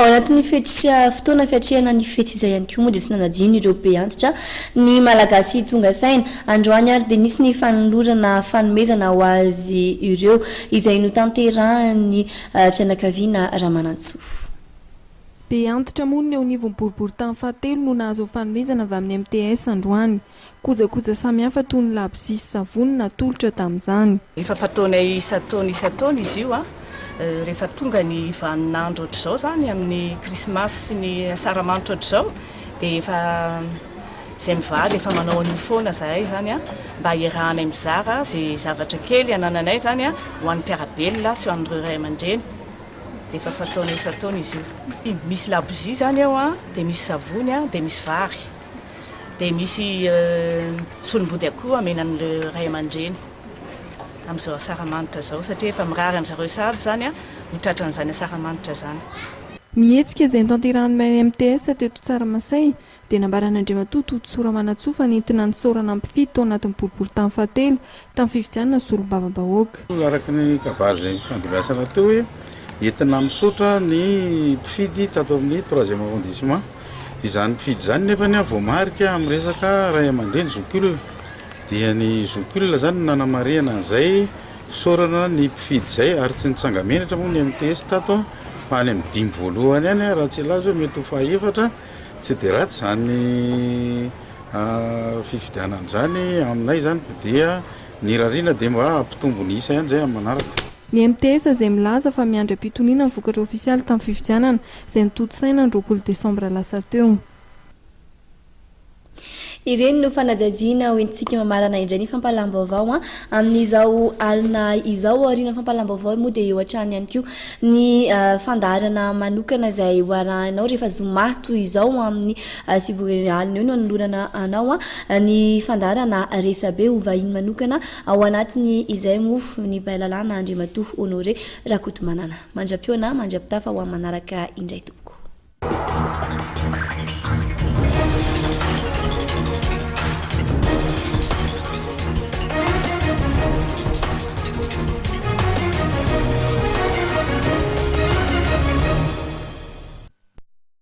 Ao anatin'ny fetra fotoana fiatrehana ny fety izay ihany koa moa dia tsy nanadino ireo be antitra ny Malagasy tonga saina. Androany ary dia nisy ny fanolorana fanomezana ho azy ireo izay notanterahan'ny fianakaviana Ramanantsoa. Be antitra monina eo anivon'ny boriborintany fahatelo no nahazo ny fanomezana avy amin'ny MTS androany. Kojakoja samihafa toy ny labozia sy savony natolotra tamin'izany. Efa fataonay isan-taona isan-taona izy io an! Rehefa tonga ny vaninandro ohatr'izao izany amin'ny krismasy sy ny asaramanitra ohatr'izao dia efa izay mivady efa manao an'io foana izahay izany an! Mba hiarahanay mizara izay zavatra kely anananay izany an! Ho an'ny mpiara-belona sy ho an'ireo ray aman-dreny. Dia efa fataonay isan-taona izy io. Misy labozia izany ao an, dia misy savony an, dia misy vary. Dia misy solombody akoho amena an'ireo ray aman-dreny amin'izao asaramanitra izao satria efa mirary an-dry zareo sahady izany ho tratran'izany asaramanitra izany. Ny hetsika izay notanterahin'ny MTS teto Tsaramasay dia nambaran'Andriamatoa Todisoa Ramanantsoa fa nentina nisaorana mpifidy tao anatin'ny boriborintany fahatelo tamin'ny fifidianana solombavambahoaka. Araka ny kabary izay nifandimbiasana teo hoe entina misaotra ny mpifidy tato amin'ny troisième arrondissement. Izany mpifidy izany nefany voamarika amin'ny resaka ray aman-dreny, zokiolona. Dia ny zokiolona izany no nanamarihana an'izay fisaorana ny mpifidy izay ary tsy nitsanga-menatra moa ny MTS tato fa any amin'ny dimy voalohany any raha tsy hilaza hoe mety ho fahaefatra. Tsy dia ratsy izany fifidianana izany aminay izany fa dia ny irariana dia mba hampitombo ny isa ihany izay amin'ny manaraka. Ny MTS izay milaza fa miandry am-pitoniana ny vokatra ofisialy tamin'ny fifidianana izay notontosaina ny 20 desambra lasa teo. Ireny no fanadihadiana hoentintsika mamarana indray ny fampahalam-baovao amin'izao alina izao. Aorian'ny fampahalam-baovao moa dia eo hatrany ihany koa ny fandaharana manokana izay ho arahinao rehefa zoma toy izao amin'ny sivy ora alina eo no anolorana anao ny fandaharana resabe ho vahiny manokana ao anatiny izay moa ny mpahay lalàna Andriamatoa Honoré Rakotomanana. Mandra-pihaona, mandra-pitafa ho amin'ny manaraka indray tompoko.